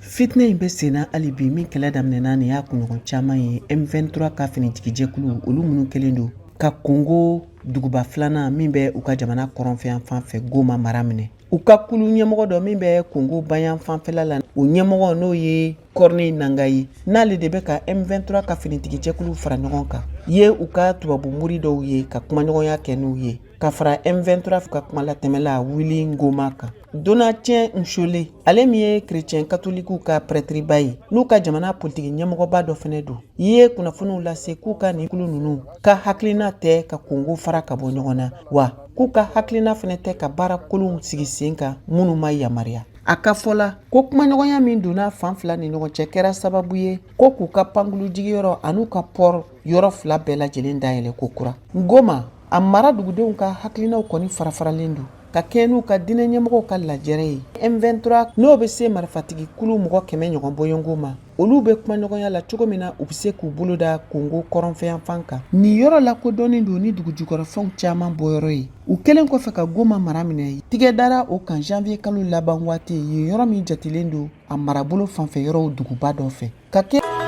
Fitinɛ in bɛ senna hali bi min kɛlɛ daminɛna nin y'a kunɲɔgɔn caman ye. M23 ka finitigijɛkulu, olu minnu kɛlen don ka Kongo duguba filanan min bɛ u ka jamana kɔrɔnfɛ fan fɛ, Goma mara minɛ, u ka kulu ɲɛmɔgɔ dɔ min bɛ Kongo bayan fanfɛla la, o ɲɛmɔgɔ n'o ye Corneille Nangaa ye, n'ale de bɛ ka M23 ka finitigijɛkulu fara ɲɔgɔn kan, ye u ka tubabu mori dɔw ye ka kumaɲɔgɔnya kɛ n'u ye, ka fara M23 ka kumalatɛmɛla Willy Ngoma kan. Donatien Nshole, ale min ye kerecɛn katolikiw ka prɛtiriba ye, n'u ka jamana politiki ɲɛmɔgɔba dɔ fɛnɛ don, ye kunnafoniw lase k'u ka nin kulu ninnu ka hakilina tɛ ka Kongo fara ka bɔ ɲɔgɔn na, wa k'u ka hakilina fɛnɛ tɛ ka baara kolonw sigi sen kan minnu ma yamaruya. A ka fɔ la ko kumaɲɔgɔnya min donna fan fila ni ɲɔgɔn cɛ kɛra sababu ye ko k'u ka pankulu jigiyɔrɔ an'u ka pɔrɔ yɔrɔ fila bɛɛ lajɛlen dayɛlɛ ko kura. Goma a mara dugudenw ka hakilinaw kɔni farafaralen don ka kɛɲɛ n'u ka diinɛ ɲɛmɔgɔw ka lajɛrɛ ye. M23, n'o bɛ se marifatigi kulu mɔgɔ 100 ɲɔgɔn bɔɲɔgɔnko ma, olu bɛ kumaɲɔgɔnya la cogo min na u bɛ se k'u bolo da Kongo kɔrɔnfɛyanfan kan. Nin yɔrɔ lakodɔnnen don ni dugujukɔrɔfɛnw caman bɔyɔrɔ ye. U kɛlen kɔfɛ ka Goma mara minɛ, tigɛ dara o kan janvier kalo laban waati, yen yɔrɔ min jatelen don a marabolo fanfɛ yɔrɔw duguba dɔ fɛ ka kɛ.